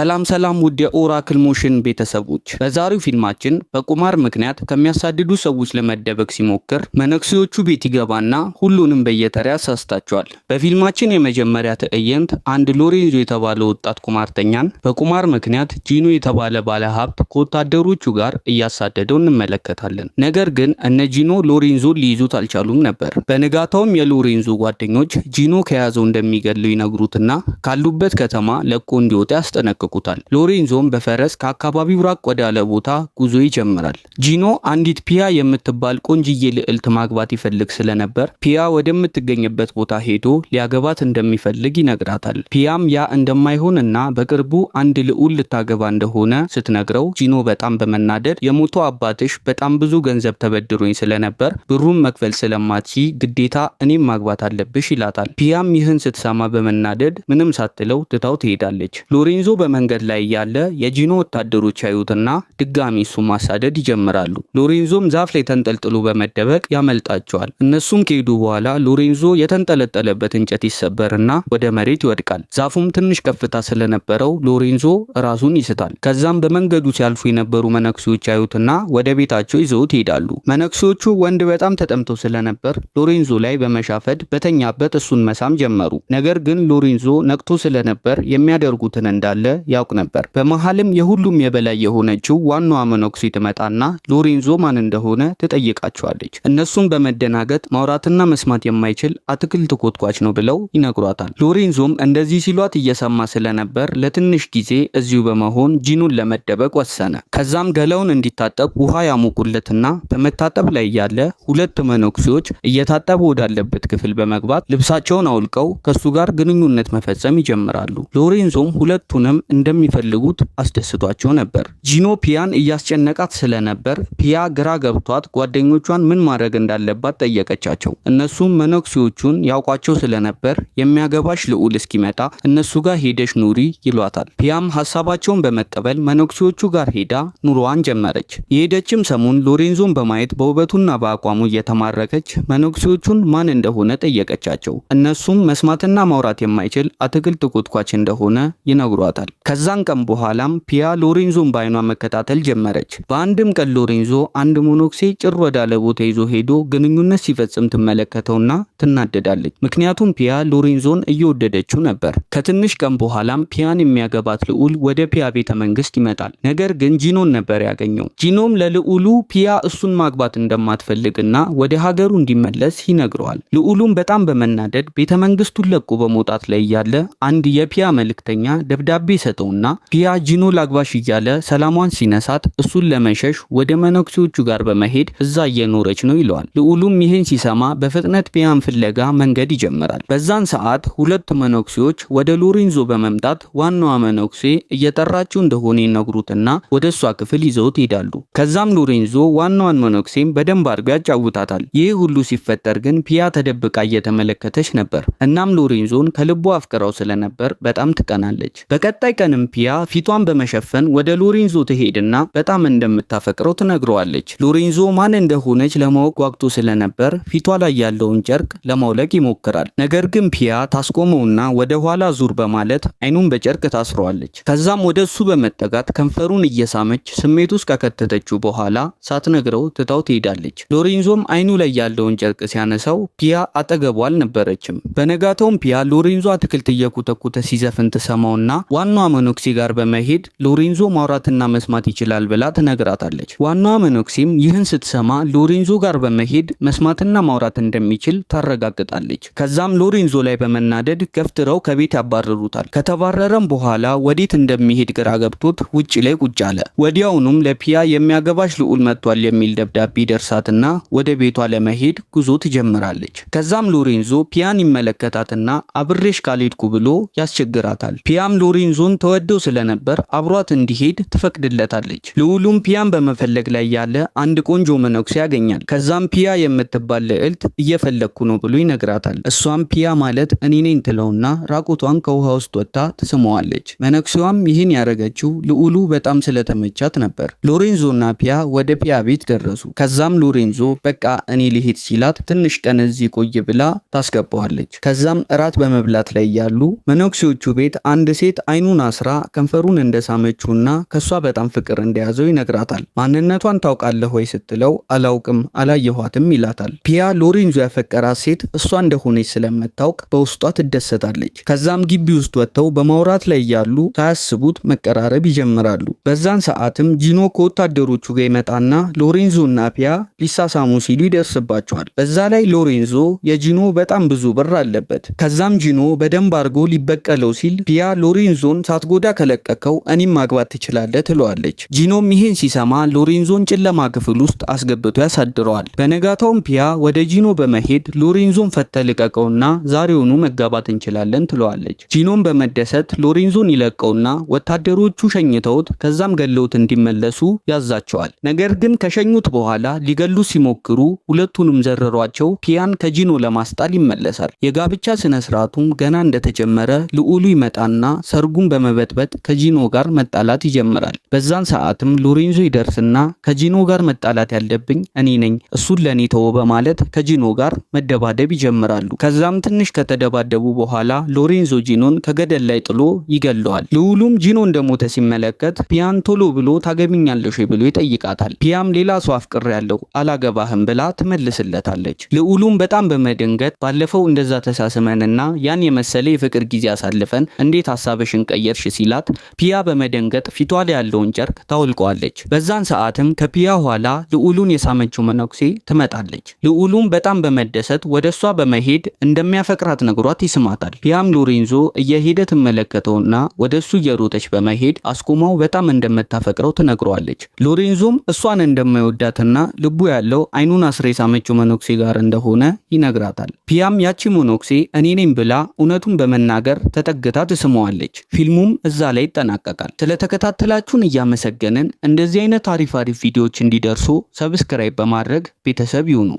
ሰላም ሰላም ውድ የኦራክል ሞሽን ቤተሰቦች፣ በዛሬው ፊልማችን በቁማር ምክንያት ከሚያሳድዱ ሰዎች ለመደበቅ ሲሞክር መነኩሴዎቹ ቤት ይገባና ሁሉንም በየተራ ያሳስታቸዋል። በፊልማችን የመጀመሪያ ትዕይንት አንድ ሎሬንዞ የተባለ ወጣት ቁማርተኛን በቁማር ምክንያት ጂኖ የተባለ ባለሀብት ከወታደሮቹ ጋር እያሳደደው እንመለከታለን። ነገር ግን እነ ጂኖ ሎሬንዞን ሊይዙት አልቻሉም ነበር። በንጋታውም የሎሬንዞ ጓደኞች ጂኖ ከያዘው እንደሚገድለው ይነግሩትና ካሉበት ከተማ ለቆ እንዲወጣ ያስጠነቅቁታል። ሎሬንዞም በፈረስ ከአካባቢው ራቅ ወዳለ ቦታ ጉዞ ይጀምራል። ጂኖ አንዲት ፒያ የምትባል ቆንጅዬ ልዕልት ማግባት ይፈልግ ስለነበር ፒያ ወደምትገኝበት ቦታ ሄዶ ሊያገባት እንደሚፈልግ ይነግራታል። ፒያም ያ እንደማይሆንና በቅርቡ አንድ ልዑል ልታገባ እንደሆነ ስትነግረው ጂኖ በጣም በመናደድ የሞተው አባትሽ በጣም ብዙ ገንዘብ ተበድሮኝ ስለነበር ብሩን መክፈል ስለማትችዪ ግዴታ እኔን ማግባት አለብሽ ይላታል። ፒያም ይህን ስትሰማ በመናደድ ምንም ሳትለው ትታው ትሄዳለች። ሎሬንዞ በመንገድ ላይ እያለ የጂኖ ወታደሮች ያዩትና ድጋሚ እሱን ማሳደድ ይጀምራሉ። ሎሬንዞም ዛፍ ላይ ተንጠልጥሎ በመደበቅ ያመልጣቸዋል። እነሱም ከሄዱ በኋላ ሎሬንዞ የተንጠለጠለበት እንጨት ይሰበርና ወደ መሬት ይወድቃል። ዛፉም ትንሽ ከፍታ ስለነበረው ሎሬንዞ ራሱን ይስታል። ከዛም በመንገዱ ሲያልፉ የነበሩ መነኩሴዎች ያዩትና ወደ ቤታቸው ይዘውት ይሄዳሉ። መነኩሴዎቹ ወንድ በጣም ተጠምተው ስለነበር ሎሬንዞ ላይ በመሻፈድ በተኛበት እሱን መሳም ጀመሩ። ነገር ግን ሎሬንዞ ነቅቶ ስለነበር የሚያደርጉትን እንዳለ ያውቅ ነበር። በመሃልም የሁሉም የበላይ የሆነችው ዋናዋ መነኩሴ ትመጣና ሎሬንዞ ማን እንደሆነ ትጠይቃቸዋለች። እነሱም በመደናገጥ ማውራትና መስማት የማይችል አትክልት ኮትኳች ነው ብለው ይነግሯታል። ሎሬንዞም እንደዚህ ሲሏት እየሰማ ስለነበር ለትንሽ ጊዜ እዚሁ በመሆን ጂኑን ለመደበቅ ወሰነ። ከዛም ገላውን እንዲታጠብ ውሃ ያሞቁለትና በመታጠብ ላይ እያለ ሁለት መነኩሴዎች እየታጠቡ ወዳለበት ክፍል በመግባት ልብሳቸውን አውልቀው ከሱ ጋር ግንኙነት መፈጸም ይጀምራሉ። ሎሬንዞም ሁለቱንም እንደሚፈልጉት አስደስቷቸው ነበር። ጂኖ ፒያን እያስጨነቃት ስለነበር ፒያ ግራ ገብቷት ጓደኞቿን ምን ማድረግ እንዳለባት ጠየቀቻቸው። እነሱም መነኩሴዎቹን ያውቋቸው ስለነበር የሚያገባሽ ልዑል እስኪመጣ እነሱ ጋር ሄደሽ ኑሪ ይሏታል። ፒያም ሀሳባቸውን በመቀበል መነኩሴዎቹ ጋር ሄዳ ኑሮዋን ጀመረች። የሄደችም ሰሞን ሎሬንዞን በማየት በውበቱና በአቋሙ እየተማረከች መነኩሴዎቹን ማን እንደሆነ ጠየቀቻቸው። እነሱም መስማትና ማውራት የማይችል አትክልት ኮትኳች እንደሆነ ይነግሯታል። ከዛን ቀን በኋላም ፒያ ሎሬንዞን በአይኗ መከታተል ጀመረች። በአንድም ቀን ሎሬንዞ አንድ መነኩሴ ጭር ወዳለ ቦታ ይዞ ሄዶ ግንኙነት ሲፈጽም ትመለከተውና ትናደዳለች። ምክንያቱም ፒያ ሎሬንዞን እየወደደችው ነበር። ከትንሽ ቀን በኋላም ፒያን የሚያገባት ልዑል ወደ ፒያ ቤተ መንግስት ይመጣል። ነገር ግን ጂኖን ነበር ያገኘው። ጂኖም ለልዑሉ ፒያ እሱን ማግባት እንደማትፈልግና ወደ ሀገሩ እንዲመለስ ይነግረዋል። ልዑሉም በጣም በመናደድ ቤተ መንግስቱን ለቆ በመውጣት ላይ እያለ አንድ የፒያ መልእክተኛ ደብዳቤ ሰጠውና ፒያ ጂኖ ላግባሽ እያለ ሰላሟን ሲነሳት እሱን ለመሸሽ ወደ መነኩሴዎቹ ጋር በመሄድ እዛ እየኖረች ነው ይለዋል። ልዑሉም ይህን ሲሰማ በፍጥነት ፒያን ፍለጋ መንገድ ይጀምራል። በዛን ሰዓት ሁለት መነኩሴዎች ወደ ሎሬንዞ በመምጣት ዋናዋ መነኩሴ እየጠራችው እንደሆነ ይነግሩትና ወደ እሷ ክፍል ይዘውት ይሄዳሉ። ከዛም ሎሬንዞ ዋናዋን መነኩሴም በደንብ አድርጎ ያጫውታታል። ይህ ሁሉ ሲፈጠር ግን ፒያ ተደብቃ እየተመለከተች ነበር። እናም ሎሬንዞን ከልቧ አፍቅራው ስለነበር በጣም ትቀናለች። በቀጣይ ቀንም ፒያ ፊቷን በመሸፈን ወደ ሎሬንዞ ትሄድና በጣም እንደምታፈቅረው ትነግረዋለች። ሎሬንዞ ማን እንደሆነች ለማወቅ ጓጉቶ ስለነበር ፊቷ ላይ ያለውን ጨርቅ ለማውለቅ ይሞክራል። ነገር ግን ፒያ ታስቆመውና ወደ ኋላ ዙር በማለት አይኑን በጨርቅ ታስረዋለች። ከዛም ወደ እሱ በመጠጋት ከንፈሩን እየሳመች ስሜት ውስጥ ከከተተችው በኋላ ሳትነግረው ትታው ትሄዳለች። ሎሬንዞም አይኑ ላይ ያለውን ጨርቅ ሲያነሳው ፒያ አጠገቡ አልነበረችም። በነጋታውም ፒያ ሎሬንዞ አትክልት እየኮተኮተ ሲዘፍን ትሰማውና ዋናዋ መነኩሴ ጋር በመሄድ ሎሬንዞ ማውራትና መስማት ይችላል ብላ ትነግራታለች። ዋናዋ መነኩሴም ይህን ስትሰማ ሎሬንዞ ጋር በመሄድ መስማትና ማውራት እንደሚችል ታረጋግጣለች። ከዛም ሎሬንዞ ላይ በመናደድ ገፍትረው ከቤት ያባረሩታል። ከተባረረም በኋላ ወዴት እንደሚሄድ ግራ ገብቶት ውጭ ላይ ቁጭ አለ። ወዲያውኑም ለፒያ የሚያገባሽ ልዑል መጥቷል የሚል ደብዳቤ ደርሳትና ወደ ቤቷ ለመሄድ ጉዞ ትጀምራለች። ከዛም ሎሬንዞ ፒያን ይመለከታትና አብሬሽ ካልሄድኩ ብሎ ያስቸግራታል። ፒያም ሎሬንዞን ተወደው ስለነበር አብሯት እንዲሄድ ትፈቅድለታለች። ልዑሉም ፒያን በመፈለግ ላይ ያለ አንድ ቆንጆ መነኩሴ ያገኛል። ከዛም ፒያ የምትባል ልዕልት እየፈለግኩ ነው ብሎ ይነግራታል። እሷም ፒያ ማለት እኔ ነኝ ትለውና ራቁቷን ከውሃ ውስጥ ወጥታ ትስመዋለች። መነኩሴዋም ይህን ያደረገችው ልዑሉ በጣም ስለተመቻት ነበር። ሎሬንዞና ፒያ ወደ ፒያ ቤት ደረሱ። ከዛም ሎሬንዞ በቃ እኔ ልሄድ ሲላት ትንሽ ቀን እዚህ ቆይ ብላ ታስገባዋለች። ከዛም እራት በመብላት ላይ ያሉ መነኩሴዎቹ ቤት አንድ ሴት አይኑን አስራ ከንፈሩን እንደሳመችውና ከሷ በጣም ፍቅር እንደያዘው ይነግራታል። ማንነቷን ታውቃለህ ወይ ስትለው አላውቅም፣ አላየኋትም ይላታል። ፒያ ሎሬንዞ ያፈቀራት ሴት እሷ እንደሆነች ስለምታውቅ በውስጧ ትደሰታለች። ከዛም ግቢ ውስጥ ወጥተው በማውራት ላይ እያሉ ሳያስቡት መቀራረብ ይጀምራሉ። በዛን ሰዓትም ጂኖ ከወታደሮቹ ጋር ይመጣና ሎሬንዞ እና ፒያ ሊሳሳሙ ሲሉ ይደርስባቸዋል። በዛ ላይ ሎሬንዞ የጂኖ በጣም ብዙ ብር አለበት። ከዛም ጂኖ በደንብ አድርጎ ሊበቀለው ሲል ፒያ ሎሬንዞን ሳትጎዳ ከለቀከው እኔም ማግባት ትችላለህ ትለዋለች። ጂኖም ይሄን ሲሰማ ሎሬንዞን ጨለማ ክፍል ውስጥ አስገብቶ ያሳድረዋል። በነጋታውም ፒያ ወደ ጂኖ በመሄድ ሎሬንዞን ፈተህ ልቀቀውና ዛሬውኑ መጋባት እንችላለን ትለዋለች። ጂኖም በመደሰት ሎሬንዞን ይለቀውና ወታደሮቹ ሸኝተውት ከዛም ገለውት እንዲመለሱ ያዛቸዋል። ነገር ግን ከሸኙት በኋላ ሊገሉ ሲሞክሩ ሁለቱንም ዘርሯቸው ፒያን ከጂኖ ለማስጣል ይመለሳል። የጋብቻ ስነ ስርዓቱም ገና እንደተጀመረ ልዑሉ ይመጣና ሰርጉን በመበጥበጥ ከጂኖ ጋር መጣላት ይጀምራል። በዛን ሰዓትም ሎሬንዞ ይደርስና ከጂኖ ጋር መጣላት ያለብኝ እኔ ነኝ፣ እሱን ለኔ ተወው በማለት ከጂኖ ጋር መደባደብ ይጀምራሉ። ከዛም ትንሽ ከተደባደቡ በኋላ ሎሬንዞ ጂኖን ከገደል ላይ ጥሎ ይገለዋል። ልዑሉም ጂኖ እንደሞተ ሲመለከት ፒያን ቶሎ ብሎ ታገቢኛለሽ ወይ ብሎ ይጠይቃታል። ፒያም ሌላ ሰው አፍቅሬያለሁ አላገባህም ብላ ትመልስለታለች። ልዑሉም በጣም በመደንገጥ ባለፈው እንደዛ ተሳስመንና ያን የመሰለ የፍቅር ጊዜ አሳልፈን እንዴት ሀሳብሽን ቀየርሽ ሲላት ፒያ በመደንገጥ ፊቷ ላይ ያለውን ጨርቅ ታወልቀዋለች። በዛን ሰዓትም ከፒያ ኋላ ልዑሉን የሳመችው መነኩሴ ትመጣለች። ልዑሉም በጣም በመደሰት ወደ እሷ በመሄድ እንደሚያፈቅራት ነግሯት ይስማታል። ፒያም ሎሬንዞ እየሄደ ትመለከተውና ወደ እሱ እየሮጠች በመሄድ አስቁማው በጣም እንደምታፈቅረው ትነግረዋለች። ሎሬንዞም እሷን እንደማይወዳትና ልቡ ያለው አይኑን አስራ የሳመችው መነኩሴ ጋር እንደሆነ ይነግራታል። ፒያም ያቺ መነኩሴ እኔ ነኝ ብላ እውነቱን በመናገር ተጠግታ ትስመዋለች። ፊልሙም እዛ ላይ ይጠናቀቃል። ስለተከታተላችሁን እያመሰገንን እንደዚህ አይነት አሪፍ አሪፍ ቪዲዮዎች እንዲደርሱ subscribe በማድረግ ቤተሰብ ይሁኑ።